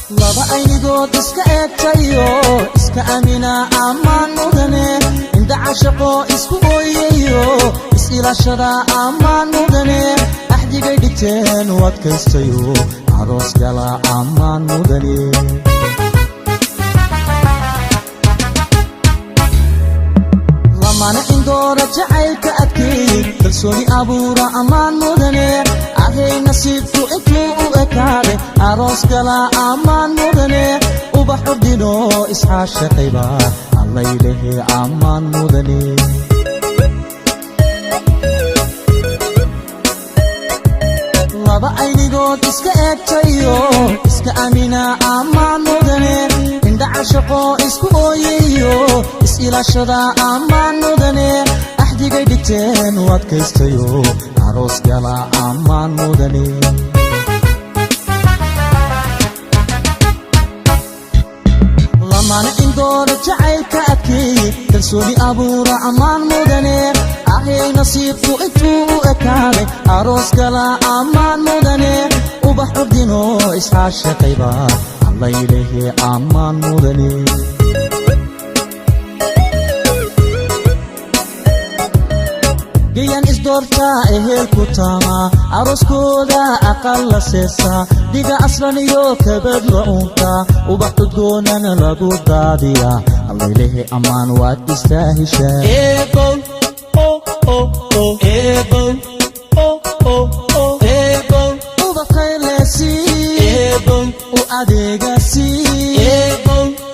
Laba aynigood iska eegtayo, iska amina ammaan mudane. Indha cashaqo isku ooyayo, is-ilaashada ammaan mudane. Axdigay dhigteen u adkaystayo, aroos gala ammaan mudane. Lamana indoora jacaylka adkeeyey, kalsooni abuura ammaan mudane. Ahay nasiibku intuu u ekaade, aroos gala ammaan mudane. Ubax urdino isxaashaqayba allaylehe ammaan mudane. Laba aynigood iska eegtayo, iska amina ammaan mudane. Indha cashaqo isku ooyayo, is-ilaashada ammaan mudane. Axdigay dhigteen u adkaystayo, aroos gala ammaan mudane. Lamana indoora jacaylka adkeeye, kalsooni abuura ammaan mudane. Ahay nasiibku intuu u ekaaday, aroos gala ammaan mudane. Ubax urdino isxaashaqayba allaylehe ammaan mudane. Gayan isdoortaa ehelku taamaa, arooskooda aqal la seesaa, dhiga aslan iyo kabad la uuntaa, ubax udgoonana lagu daadiyaa. Allaylehe ammaan waad istaahishaa. Ubaqaylesi u adeegasi,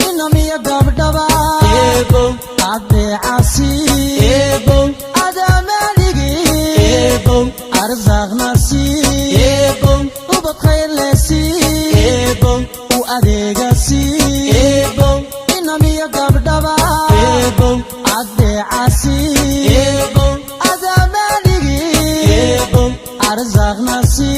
inamiya gabdhaba adeecasi, adamaaligi arsaaqnasi. Ubad khayrlesi u adeegasi, inamiya gabdhaba adeecasi, adamaaligi arsaaqnasi.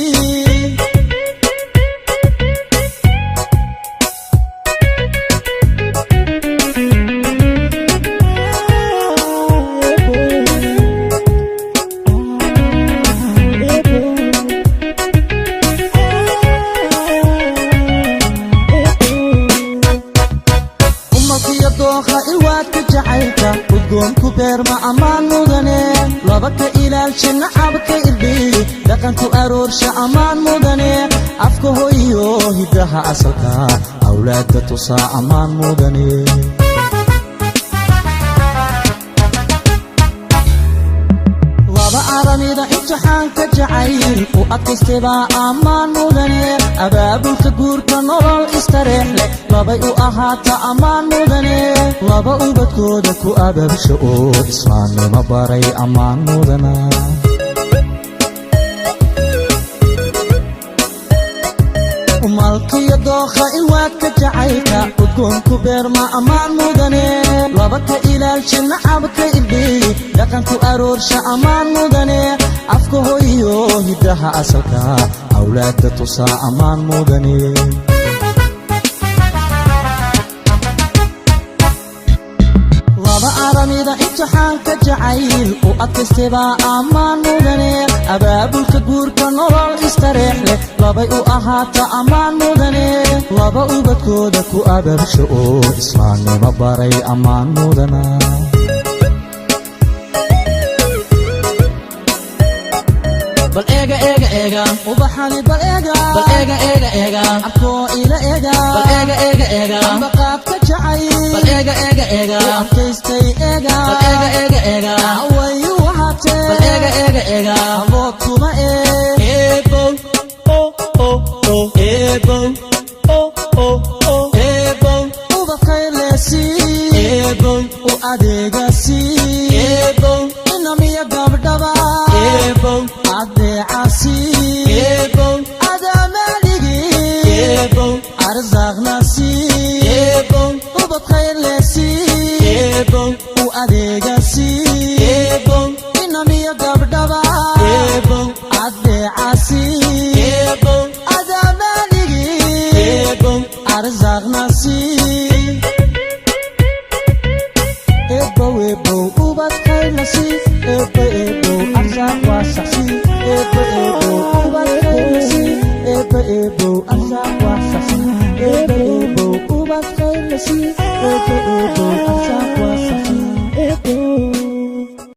Umalkiyo dookha ilwaadka jacaylka udgoonku beerma ammaan mudane. Laba ka ilaalsha nacabka irdhiyi, dhaqanku aroorsha ammaan mudane. Afka hoyiyo hiddaha asalka awlaadda tusaa ammaan mudane. Laba aramida imtixaanka jacayl u adkaystay ammaan mudane. Abaabulka guurka nolol istareex leh labay u ahaata ammaan mudane. Laba ubadkooda ku abaabsha oo islaamnimo baray ammaan mudana. Malkiyo dookha ilwaadka jacaylka udgoonku beerma ammaan mudane. Laba ka ilaalsha nacabka irdhiyi, dhaqanku aroorsha ammaan mudane. Afka hoyiyo hiddaha asalka awlaadda tusaa ammaan mudane. Laba aramida imtixaanka jacayl u adkaystay ammaan mudane. Abaabulka guurka nolol istareex leh labay u ahaata ammaan mudane. Laba ubadkooda ku abaabsha oo islaamnimo baray ammaan mudana. Bal eega eega eega ubaxani, bal eega, bal eega eega eega abkoo ila eega, bal eega eega eega ambaqaadka jacay, bal eega eega eega u adkaystay eega, bal eega eega eega wayu wahatee, bal eega eega eega abood kuma Ebo, oh, oh, oh, ebo, oh, oh, oh, ebo, ubaqaylesi ebo, u adeegasi, ebo, inamiya gabdhaba ebo, adeecasi, ebo, adamaaligi ebo, arsaaqnasi. Ebo, ubad khayrlesi ebo, u adeegasi, ebo, inamiya gabdhaba ebo, adeecasi, ebo, adamaaligi ebo, arsaaqnasi. Ebow ebow ubad khayrlasi, ebo ebow arsaaq waasaxsi, ebo ebow ubad khayrlasi, ebo ebow arsaaq waasaxsi, ebo. Ina sii, Eebbe.